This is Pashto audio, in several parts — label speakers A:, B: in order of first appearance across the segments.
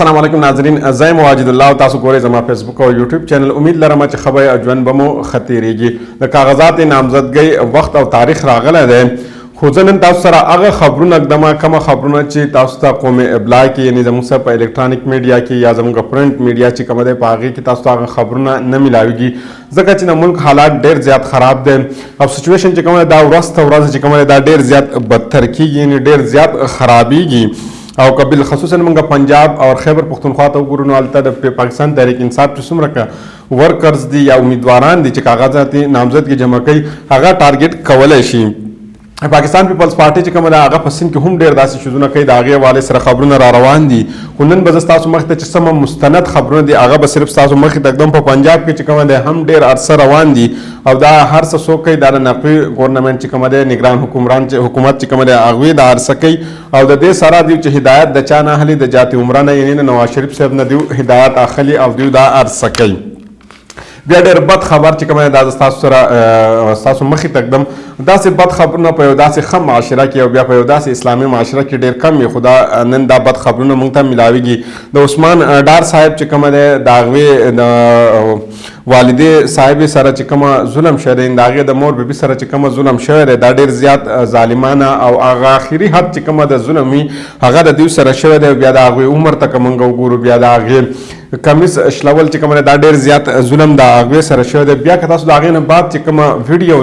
A: السلام علیکم ناظرین، زه یم واجد الله او تاسو ګورئ زما فیسبوک او یوټیوب چینل. امید لرم چې ښه به ژوند به مو ښه تېرېږي. د کاغذات نامزدګۍ وخت او تاریخ راغلی دی، خو زه نن تاسو سره هغه خبرونه ږدم، کومه خبرونه چې تاسو ته قوم ابلاغ کې، یعنې زموږ سره په الکترونیک میډیا کې یا زموږ پرنټ میډیا چې کومه دی، په هغې کې تاسو ته هغه خبرونه نه میلاویږي، ځکه چې د ملک حالات ډېر زیات خراب دی او سچویشن چې کومه ده، دا ورځ ته ورځ چې کومه ده، دا ډېر زیات بدتر کیږي، یعنې ډېر زیات خرابیږي. او که بالخصوصا موږ پنجاب او خیبر پښتونخوا ته وګورو، نو هلته د پاکستان تحریک انصاف چې څومره که ورکرز دي یا امیدواران دي چې کاغذات نامزد کې جمع کوي، هغه ټارګټ کولی شي. پاکستان پیپلز پارټي چې کومه ده، هغه په سیند کې هم ډېر داسې شیزونه کوي. د هغې حوالې سره خبرونه را روان دي، خو نن به زه ستاسو مخې ته چې سمه مستند خبرونه دي، هغه به صرف ستاسو مخې ته ږدم. په پنجاب کې چې کومه ده، هم ډېر عرصه روان دي او دا هر څه څوک کوي؟ دا د نقوي ګورنمنټ چې کومه ده، نګران حکمران چې حکومت چې کومه ده، هغوی دا هر څه کوي. او د دې سره دیو چې هدایت د چا نه اخلي؟ د جاتي عمره نه، یعنې د نواز شریف صاحب نه دیو هدایت اخلي او دیو دا هر څه کوي. بیا ډېر بد خبر چې کومه ده، دا ستاسو سره ستاسو مخې ته ږدم. داسې بد خبرونه په یو داسې ښه معاشره کې او بیا په یو داسې اسلامي معاشره کې ډېر کم وي، خو دا نن دا بد خبرونه موږ ته ملاویږي. د عثمان ډار صاحب چې کومه ده، د هغوی د والدې صاحبې سره چې کومه ظلم شوی دی، د هغې د مور بیبي سره چې کومه ظلم شوی دی، دا ډېر زیات ظالمانه او هغه آخري حد چې کومه د ظلم وي، هغه د دوی سره شوی دی. بیا د هغوی عمر ته که موږ وګورو، بیا د هغې کمیس شلول چې کومه، دا ډېر زیات ظلم د هغوی سره شوی دی. بیا که تاسو د هغې نه بعد چې کومه ویډیو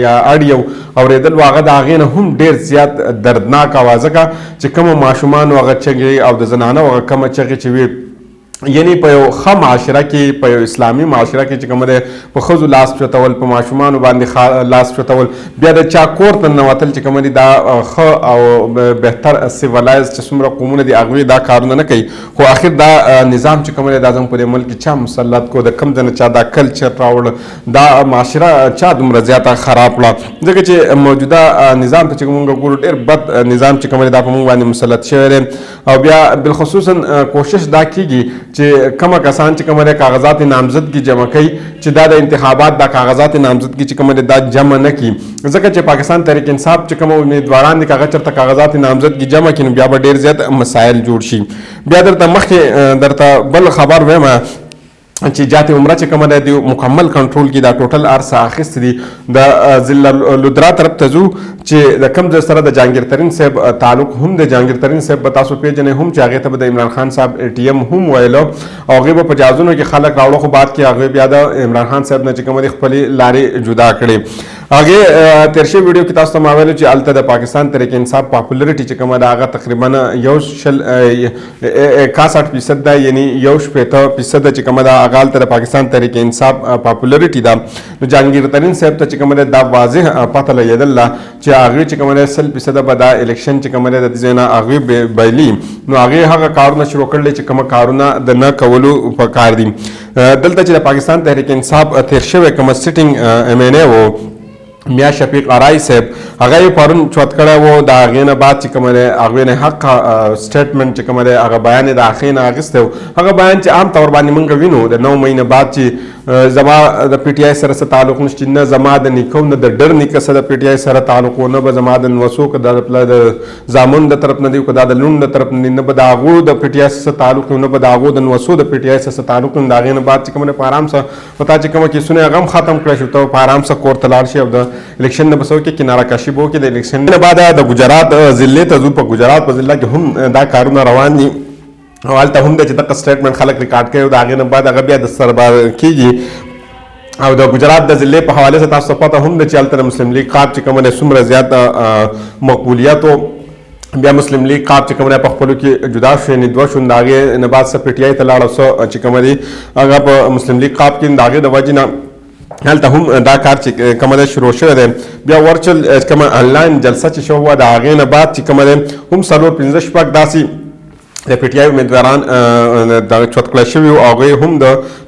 A: یا اډیو اورېدل، هغه د هغې نه هم ډېر زیات دردناک وه، ځکه چې کومه ماشومانو هغه چغې او د زنانو هغه کومه چغې چې وي، یعنی په یو ښه معاشره کې، په یو اسلامي معاشره کې چې کومه ده، په ښځو لاس پرېوتول، په ماشومانو باندې لاس پرېوتول، بیا د چا کور ته ننوتل چې کومه دي، دا ښه او بهتر civilized چې څومره قومونه دي، هغوی دا کارونه نه کوي. خو اخر دا نظام چې کومه دی، دا زموږ په دې ملک کې چا مسلط کو؟ د کوم ځای نه چا دا کلچر راوړ؟ دا معاشره چا دومره زیاته خراب کړه؟ ځکه چې موجوده نظام ته چې موږ ګورو، ډېر بد نظام چې کومه دی، دا په موږ باندې مسلط شوی دی. او بیا بالخصوصا کوشش دا کیږي چې کومه کسان چې کومه کاغذات نامزدګي جمع کوي، چې دا د انتخابات دا کاغذات نامزدګي چې کومه دا جمع نه کړي، ځکه چې پاکستان تحریک انصاف چې کومه امیدواران دي، هغه چېرته کاغذات نامزدګي جمع کړي، نو بیا به ډېر زیات مسایل جوړ شي. بیا درته مخکې درته بل خبر وایم چې جات عمره چې کومه ده، د مکمل کنټرول کې دا ټوټل ارسه اخیستې دي. د ضلع لودرا طرف ته ځو چې د کم ځای سره د جهانګیر ترین صاحب تعلق هم د جهانګیر ترین صاحب به تاسو پیژنئ هم، چې هغې ته به د عمران خان صاحب ای ټي ایم هم ویلو او هغې به په جهازونو کې خلک راوړو، خو بعد کې هغې بیا د عمران خان صاحب نه چې کومه دي، خپلې لارې جدا کړې. هغې تېر شوي ویډیو کې تاسو ته ما ویلو چې هلته د پاکستان تحریک انصاف پاپولریټي چې کومه ده، هغه تقریبا 61% ده، یعنی 61% چې کومه ده، هغه هلته د پاکستان تحریک انصاف پاپولریټي ده. نو جهانګیر ترین صاحب ته چې کومه ده، دا واضح پته لګېدله چې هغوی چې کومه ده، 100% به دا الیکشن چې کومه ده، د دې ځای نه هغوی بایلي. نو هغې هغه کارونه شروع کړل چې کومه کارونه د نه کولو په کار دي. دلته چې د پاکستان تحریک انصاف تېر شوی کومه سټینګ ایم این ای و، میا شفیق آرای صاحب، هغه یې پرون چوت کړی و. د هغې نه بعد چې کومه دی، هغوی نه حق سټیټمنټ چې کومه دی، هغه بیان یې د هغې نه اخیستی و. هغه بیان چې عام طور باندې مونږ وینو، د 9 مئی نه بعد چې زما د پی ټی آی سره څه تعلق نشته، نه زما د نیکو نه د ډر نیکه سره د پی ټی آی سره تعلق و، نه به زما د نوسو، که د د زامن د طرف نه دی، که دا د لوڼ د طرف نه دی، نه به د هغو د پی ټی آی سره څه تعلق نه به د هغو د نوسو د پی ټی آی سره څه تعلق. د هغې نه بعد چې کومه په آرام سره په تا چې کومه کیسونه هغه هم ختم کړی شو، ته په آرام سره کور ته لاړ شي او د الیکشن نه بسو کې کناره کشي بو کې. د الیکشن نه بعد د ګجرات ضلع ته ځو. په ګجرات په ضلع کې هم دا کارونه روان دي او هلته هم د چې دغه سټیټمنټ خلک ریکارډ کوي او د هغې نه بعد هغه بیا د سربار کېږي. او د ګجرات د ضلع په حواله سره تاسو پته هم ده چې هلته د مسلم لیګ قاب چې کومه ده، څومره زیات مقبولیت. بیا مسلم لیګ قاب چې کومه په خپلو کې جدا شو، یعنې دوه شو. د هغې نه بعد څه پي ټي آی ته لاړ او څه چې کومه دي، هغه په مسلم لیګ قاب کې. د هغې د وجې نه هلته هم دا کار چې کومه ده، شروع شوی دی. بیا ورچل کومه انلاین جلسه چې شوه، د هغې نه بعد چې کومه ده، هم څلور، پنځه، شپږ داسې د پی ټی آی امیدواران دغه چوت کړی شوي او هغوی هم د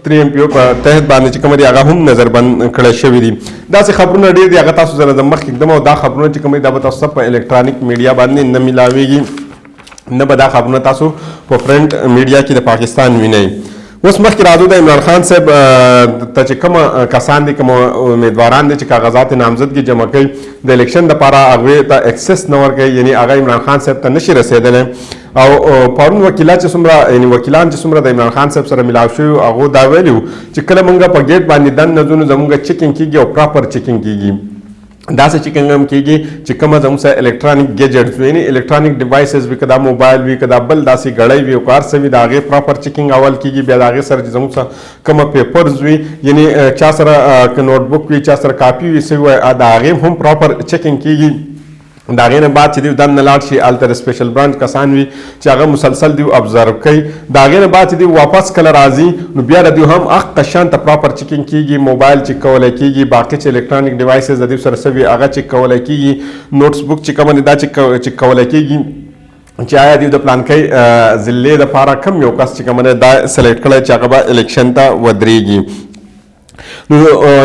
A: 3 ایم پی او په تحت باندې چې کوم دي، هغه هم نظر بند کړی شوي دي. داسې خبرونه ډېر دي، هغه تاسو سره د مخکې ږدم. او دا خبرونه چې کوم دي، دا به تاسو په الکترونیک میډیا باندې نه میلاویږي، نه به دا خبرونه تاسو په پرنټ میډیا کې د پاکستان وینئ. اوس مخکې راځو د عمران خان صاحب ته چې کوم کسان دي، کوم امیدواران دي چې کاغذات نامزدګي جمع کوي د الیکشن دپاره، هغوی ته اکسس نه ورکوي، یعنی هغه عمران خان صاحب ته نشي رسېدلی. او پرون وکیلا چې څومره، یعنی وکیلان چې څومره د عمران خان صاحب سره ملاو شوي، هغو دا ویلي وو چې کله مونږ په ګیټ باندې دننه ځو نو زمونږ چیکنګ کیږي او پراپر چیکنګ کیږي. داسې چیکنګ هم کیږي چې کومه زموږ سره الکترونیک ګیجټس وي، یعنی الکترونیک ډیوایسز وي، که دا موبایل وي، که دا بل داسې ګړۍ وي او که هر څه وي، د هغې پراپر چیکنګ اول کیږي. بیا د هغې سره چې زموږ سره کومه پیپرز وي، یعنی چا سره که نوټ بوک وي، چا سره کاپي وي، څه وي، د هغې هم پراپر چیکنګ کیږي. د هغې نه بعد چې دیو دننه لاړ شي، هلته د سپیشل برانچ کسان وي چې هغه مسلسل دیو ابزرو کوي. د هغې نه بعد چې دیو واپس کله راځي نو بیا د دیو هم حق شان ته پراپر چیکنګ کیږي. موبایل چیک کولی کیږي، باقي چې الکترونیک ډیوایسز د دیو سره څه وي هغه چیک کولی کیږي، نوټس بوک چې کوم دی دا چیک کولی کیږي چې آیا دیو د پلانکۍ ضلعې دپاره کوم یو کس چې کوم دی دا سلیکټ کړی چې هغه به الیکشن ته ودرېږي. نو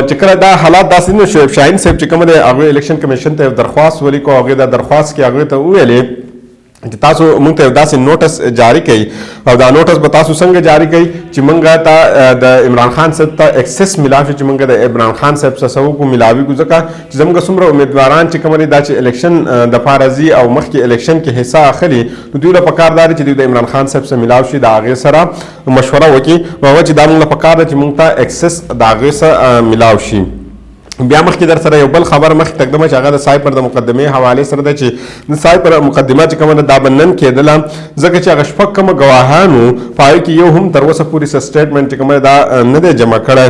A: چې کله دا حالات داسې، نو شعیب شاهین صاحب چې کوم دی هغوی الیکشن کمیشن ته یو درخواست ولیکو. هغوی دا درخواست کې هغوی ته وویلې چې تاسو موږ ته یو داسې نوټس جاری کړئ، او دا نوټس به تاسو څنګه جاری کړئ چې موږ ته د عمران خان صاحب ته اکسس ملاو شي، چې موږ د عمران خان صاحب سره وکړو، ملاویږو، ځکه چې زموږ څومره امیدواران چې کوم دی دا چې الیکشن دپاره ځي او مخکې الیکشن کې حصه اخلي، نو دوی له پکار دا دی چې دوی د عمران خان صاحب سره ملاو شي، د هغې سره مشوره وکړي. نو هغه چې دا موږ له پکار ده چې موږ ته اکسس د هغې سره ملاو شي. بیا مخکې در سره یو بل خبر مخکې تقدمه چې هغه د سایپر د مقدمې حواله سره ده، چې د سایپر مقدمه چې کومه ده دا به نن کېدله، ځکه چې هغه شپږ کوم ګواهانو په هغې کې یو هم تر اوسه پورې څه سټیټمنټ چې کومه دا نه دی جمع کړی.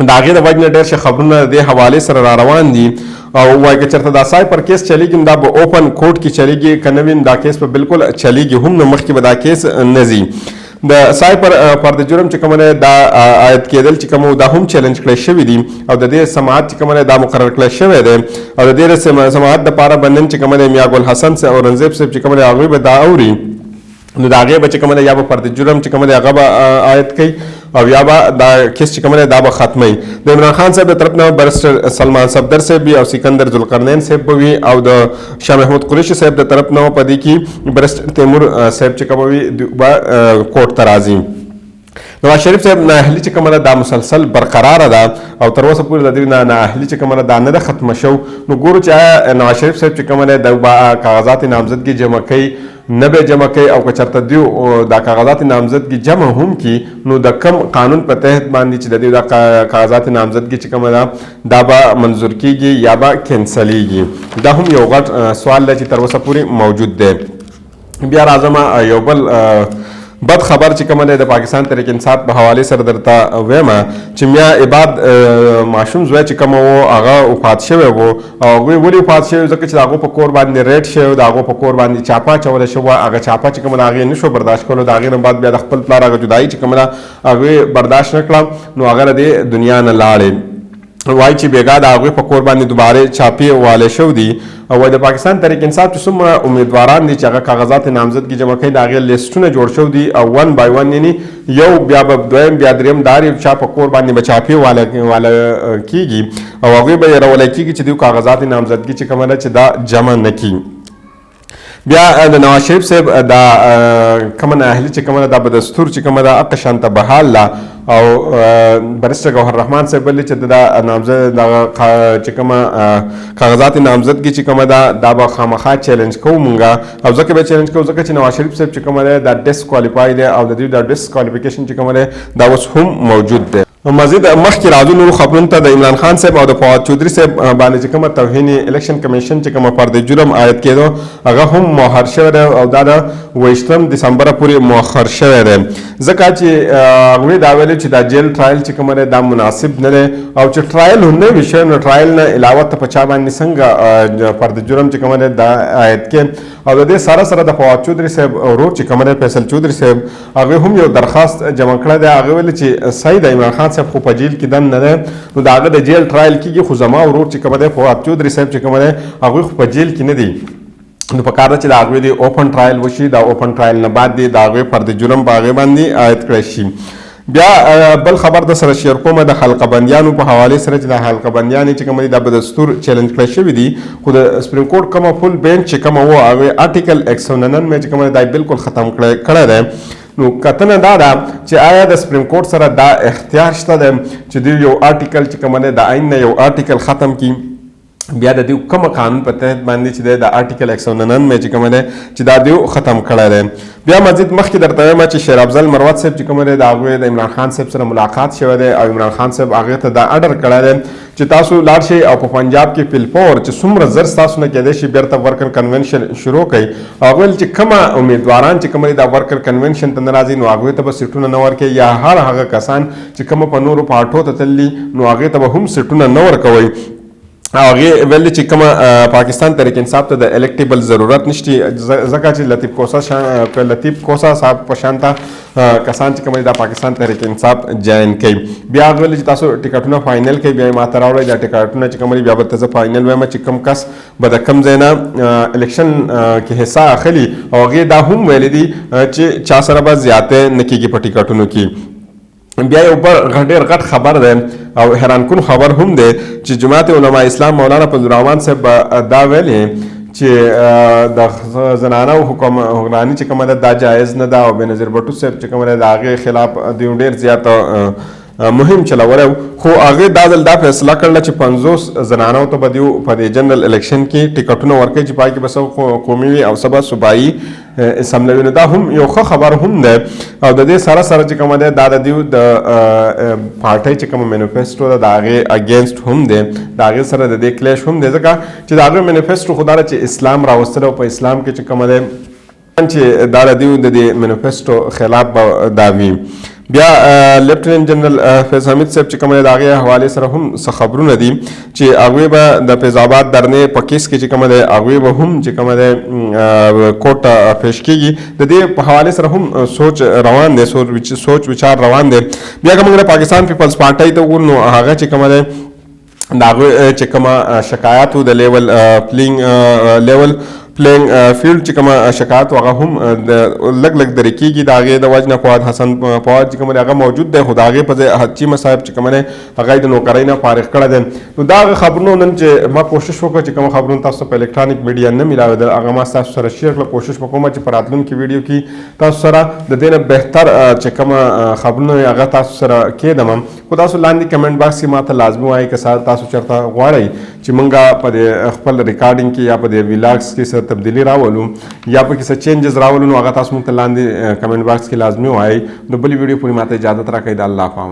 A: د هغې د وجې نه ډېر ښه خبرونه د دې حوالې سره را روان دي، او وایي که چېرته دا سایپر کیس چلیږي دا به اوپن کورټ کې چلیږي، که نه وي دا کیس به بالکل چلیږي هم نه، مخکې به دا کیس نه ځي. د سایپر فرد جرم چې کومه دا عاید کېدل چې کوم دا هم چیلنج کړی شوی دی، او د دې سماعت چې کومه دا مقرر کړی شوی دی، او د دې سماعت دپاره به نن چې کومه میا ګل حسن صاحب اورنګزیب صاحب چې کومه هغوی به دا اوري. نو د هغې به چې کومه یا به فرد جرم چې کومه هغه به عاید کوي او یا به دا کیس چې کومه دا به ختموي. د عمران خان صاحب د طرف نه برسټر سلمان صفدر صاحب وي او سکندر ذوالقرنین صاحب به وي، او د شاه محمود قریشي صاحب د طرف نه په دې کې برسټر تیمور صاحب چې کوم وي به کورټ ته راځي. نواز شریف صاحب نااهلي چې کومه ده دا مسلسل برقراره ده، او تر اوسه پورې د دوی نااهلي چې کومه ده دا نه ده ختمه شو. نو ګورو چې آیا نواز شریف صاحب چې کومه ده د کاغذات نامزدګي جمع کوي، نه به جمع کوي، او که چېرته دوی دا کاغذات نامزدګي جمع هم کړي نو د کم قانون په تحت باندې چې د دوی دا کاغذات نامزدګي چې کومه ده دا به منظور کیږي یا به کینسلیږي؟ دا هم یو غټ سوال دی چې تر اوسه پورې موجود دی. بیا راځم یو بل بد خبر چې کومه دی د پاکستان تحریک انصاف په حوالې سره درته وایم چې میا عباد ماشوم زوی چې کوم و هغه وفات شوی و. او هغوی ولې وفات شوی؟ ځکه چې د هغو په کور باندې ریډ شوی، د هغو په کور باندې چاپه اچولی شوه. هغه چاپه چې کومه ده هغې نه شو برداشت کولو. د هغې نه بعد بیا د خپل پلار هغه جدایي چې کومه ده هغوی برداشت نه کړه، نو هغه له دې دنیا نه لاړې. وایي چې بیګا د هغوی په کور باندې دوباره چاپې والې شو دي. او وایي د پاکستان تحریک انصاف چې څومره امیدواران دي چې هغه کاغذات نامزدګي جمع کوي، د هغې لیستونه جوړ شوي دي، او ون بای ون، یعنی یو بیا به دویم بیا دریم دار یو چا په کور باندې به چاپې واله واله کیږي، او هغوی به یې راولی کیږي چې دوی کاغذات نامزدګي چې کومه ده چې دا جمع نه کړي. بیا د نواز شریف صاحب دا کومه نااهلي چې کومه ده دا به دستور چې کومه ده اقه شانته بحال ده. او برسټر ګوهر رحمان صاحب ویلي چې دا نامزد دغه چې کومه کاغذات نامزدګي چې کومه ده دا به خامخا چیلنج کوو مونږ، او ځکه به چیلنج کوو ځکه چې نواز شریف صاحب چې کومه ده دا ډسکوالیفای دی، او د دوی دا ډسکوالیفیکیشن چې کومه ده دا اوس هم موجود دی. مزید مخکې راځو نورو خبرونو ته. د عمران خان صاحب او د فواد چودري صاحب باندې چې کومه توهین الیکشن کمیشن چې کومه فرد جرم عاید کېدو هغه هم مؤخر شوی دی، او دا د 28 دسمبر پورې مؤخر شوی دی، ځکه چې هغوی دا ویلي چې دا جیل ټرایل چې کومه دی دا مناسب نه دی، او چې ټرایل هم نه وي شوی نو ټرایل نه علاوه ته په چا باندې څنګه فرد جرم چې کومه دی دا عاید کې. او د دې سره سره د فواد چودري صاحب ورور چې کومه دی فیصل چودري صاحب هغوی هم یو درخواست جمع کړی دی. هغه ویلي چې صحیح ده عمران خان صاحب خو په جیل کې دننه دی نو د هغه د جیل ټرایل کېږي، خو زما ورور چې کومه دی فواد چودري صاحب چې کومه دی هغوی خو په جیل کې نه دی، نو په کار ده چې د هغوی دې اوپن ټرایل وشي، دا اوپن ټرایل نه بعد دې د هغوی فرد جرم په هغې باندې عاید کړی شي. بیا بل خبر د سره شیر کوم د حلقه بندیانو په حوالې سره چې د حلقه بندیان چې کوم دي دا به دستور چیلنج کړی شوي دي، خو د سپریم کورټ کومه فل بینچ چې کومه وه هغوی آرټیکل 199 چې کومه دا بالکل ختم کړی دی. نو کتنه دا ده چې آیا د سپریم کورټ سره دا اختیار شته دی چې دوی یو آرټیکل چې کومه دی د آئین نه یو آرټیکل ختم کړي؟ بیا د دیو کوم قانون په تحت باندې چې دی د آرټیکل 199 چې کوم دی چې دا دیو ختم کړی دی. بیا مزید مخکې درته وایم چې شیر افضل مروت صاحب چې کوم دی د هغوی د عمران خان صاحب سره ملاقات شوی دی او عمران خان صاحب هغې ته دا اډر کړی دی چې تاسو لاړ شئ او په پنجاب کې فلفور چې څومره زر ستاسو نه کېدای شي بیرته ورکر کنونشن شروع کړئ. هغه ویل چې کومه امیدواران چې کوم دا ورکر کنونشن ته نه راځي نو هغوی ته به سیټونه نه ورکوي، یا هر هغه کسان چې کومه په نورو پارټو ته تللي نو هغې ته به هم سیټونه نه ورکوئ. هغې ویل چې کومه پاکستان تحریک انصاف ته د الیکټیبل ضرورت نشتی، ځکه چې لطیف کوسا صاحب په شان ته کسان چې کوم دا پاکستان تحریک انصاف جوائن کوي. بیا هغه ویل چې تاسو ټیکټونه فاینل کوي، بیا یې ماته راوړئ دا ټیکټونه چې کوم بیا به ته زه فاینل وایم چې کوم کس به د کوم ځای نه الیکشن کې حصه اخلي. او هغې دا هم ویلي دي چې چا سره به زیاتی نه کېږي په ټیکټونو کې. بیا یو بل ډېر غټ خبر دی او حیران کن خبر هم دی چې جماعت علماء اسلام مولانا فضل الرحمن صاحب دا ویلي چې د زنانو حکمراني چې کومه ده دا جایز نه ده، او بېنظیر بټو صاحب چې کومه ده د هغې خلاف دیو ډېر زیات مهم چلولی و. خو هغې دا ځل دا فیصله کړله چې 50 زنانو ته به دیو په دې جنرل الیکشن کې ټکټونه ورکوي چې پای کې به څه قومي وي او څه به صوبایي اسمبلي وي. نو دا هم یو ښه خبر هم دی. او د دې سره سره چې کومه دی دا د دیو د پارټۍ چې کومه مینیفیسټو ده د هغې اګینسټ هم دی، د هغې سره د دې کلیش هم دی، ځکه چې د هغې مینیفیسټو خو دا ده چې اسلام راوستلی او په اسلام کې چې کومه دی چې دا د دیو د دې مینیفیسټو خلاف به دا وي. بیا لیفټیننټ جنرل فیض حمید صاحب چې کوم دی د هغې حوالې سره هم څه خبرونه دي چې هغوی به د فیض آباد درنې په کیس کې چې کومه دی هغوی به هم چې کومه دی کورټ ته پیش کېږي. د دې په حوالې سره هم سوچ روان دی، سوچ وچار روان دی. بیا که موږ د پاکستان پیپلز پارټۍ ته وګورو نو هغه چې کومه دی د هغوی چې کومه شکایات و د لیول پلینګ فیلډ چې کومه شکایت و هغه هم لږ لږ درې کېږي. د هغې د وجې نه فواد حسن فواد چې کوم دی هغه موجود دی، خو د هغې په ځای چیمه صاحب چې کوم دی هغه یې د نوکرۍ نه فارغ کړی دی. نو دا هغه خبرونه نن چې ما کوشش وکړ چې کوم خبرونه تاسو په الکترونیک میډیا نه میلاوېدل هغه ما ستاسو سره شیر کړل. کوشش به کوم چې په راتلونکي ویډیو کې تاسو سره د دې نه بهتر چې کومه خبرونه وي هغه تاسو سره کېدم. خو تاسو لاندې کمنټ باکس کې ما ته لازمي وایئ که تاسو چېرته غواړئ چې مونږ په دې خپل ریکارډینګ کې یا په دې ویلاګس کې څه تبدیلي راولو یا پکې څه چینجز راولو نو هغه تاسو مونږ ته لاندې کمنټ باکس کې لازمي وایئ. د بلې ویډیو پورې ما ته اجازت راکړئ. د الله په امان.